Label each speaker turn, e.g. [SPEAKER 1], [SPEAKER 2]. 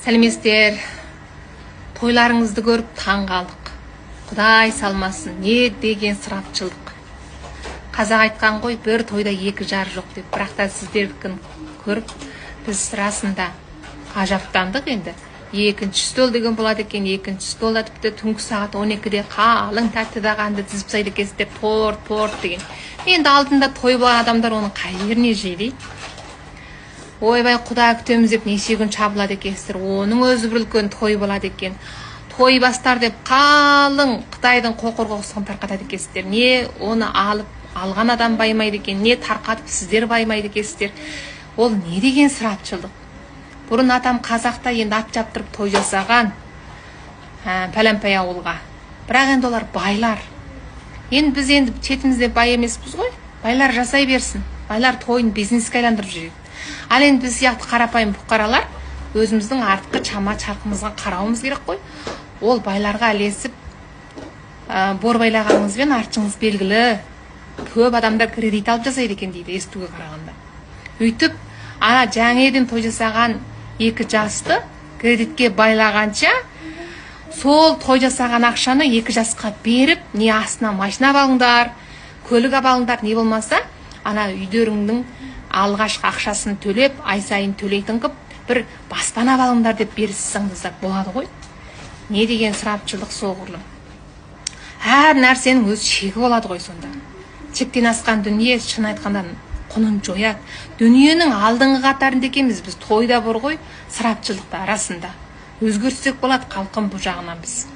[SPEAKER 1] Сәлеметсіздер. Тойларыңызды көріп таң қалдық. Құдай салмасын, не деген ысырапшылдық. Қазақ айтқан ғой, бір тойда екі жар жоқ деп. Бірақ та сіздердікін көріп, біз расында ғажаптандық енді. Екінші стол деген болады екен, екінші столда тіпті түнгі сағат 12-де қалың тәтті тағамды тізіп тастайды екенсіздер, торт, порт деген. Енді алдында той болған адамдар оның қай жеріне жейді? Ойбай, құда күтеміз деп неше күн шабылады екенсіздер. Оның өзі бір үлкен той болады екен. Той бастар деп қалың қытайдың қоқыр қоқсығын тарқатады екенсіздер. Не оны алып алған адам баймайды екен, не тарқатып сіздер баймайды екенсіздер. Ол не деген ысырапшылдық? Бұрын атам қазақта енді ат жаптырып той жасаған, пәләмпай ауылға. Бірақ енді олар байлар. Енді біз енді шетімізде бай емеспіз ғой. Байлар жасай берсін. Байлар тойын бизнеске айландырып жүреді. Ал енді біз сияқты қарапайым бұқаралар өзіміздің артқы чама чарқымызға қарауымыз керек қой. Ол байларға ілесіп, бор байлағаныңызбен артшыңыз белгілі. Көп адамдар кредит алып жасайды екен дейді естуге қарағанда. Өйтіп, ана жаңа той жасаған екі жасты кредитке байлағанша, сол той жасаған ақшаны екі жасқа беріп, не астына машина алыңдар, көлік алыңдар, не болмаса, ана үйлеріңнің алғашқы ақшасын төлеп, ай сайын төлейтін қып, бір баспана алыңдар деп беріссеңіздер болады ғой. Не деген ысырапшылдық соғұрлым. Әр нәрсенің өз шегі болады ғой сонда. Шектен асқан дүние шын айтқанда құнын жояды. Дүниенің алдыңғы қатарында екенбіз біз, тойда бар ғой, ысырапшылдықта арасында. Өзгертсек болады халқым бұл жағынан біз.